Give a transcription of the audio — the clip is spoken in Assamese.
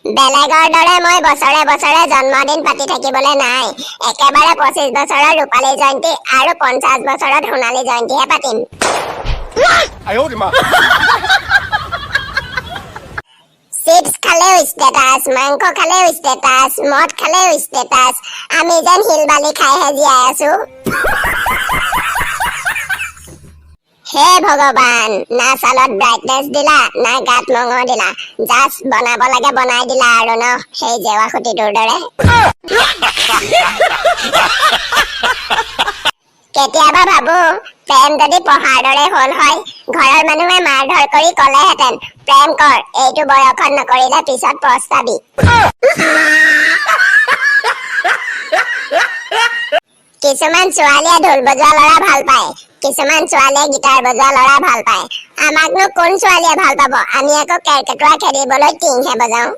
বেলেগৰ দৰে মই বছৰে বছৰে জন্মদিন পাতি থাকিবলৈ নাই। একেবাৰে 25 বছৰৰ ৰূপালী জয়ন্তী আৰু 50 বছৰত সোণালী জয়ন্তীহে পাতিম। 哎呦我的妈！ চিপছ খালেও ষ্টেটাছ, মাংস খালেও ষ্টেটাছ, মদ খালেও ষ্টেটাছ। আমি যেন শিল বালি খাইহে জীয়াই আছো। হে ভগৱান, না ছালত ব্ৰাইটনেছ দিলা, না গাত মঙহ দিলা, জাষ্ট বনাব লাগে বনাই দিলা আৰু ন, সেই জেৱা খুটিটোৰ দৰে। কেতিয়াবা ভাবো, প্ৰেম যদি পঢ়াৰ দৰে হ'ল হয়, ঘৰৰ মানুহে মাৰ ধৰ কৰি ক'লেহেঁতেন, প্ৰেম কৰ, এইটো বয়সত নকৰিলে পিছত পস্তাবি। কিছুমান ছোৱালীয়ে ঢোল বজোৱা ল'ৰা ভাল পায়, কিছুমান ছোৱালীয়ে গীটাৰ বজোৱা ল'ৰা ভাল পায়। আমাকনো কোন ছোৱালীয়ে ভাল পাব? আমি আকৌ কেৰ্কেটুৱা খেদিবলৈ টিংহে বজাওঁ।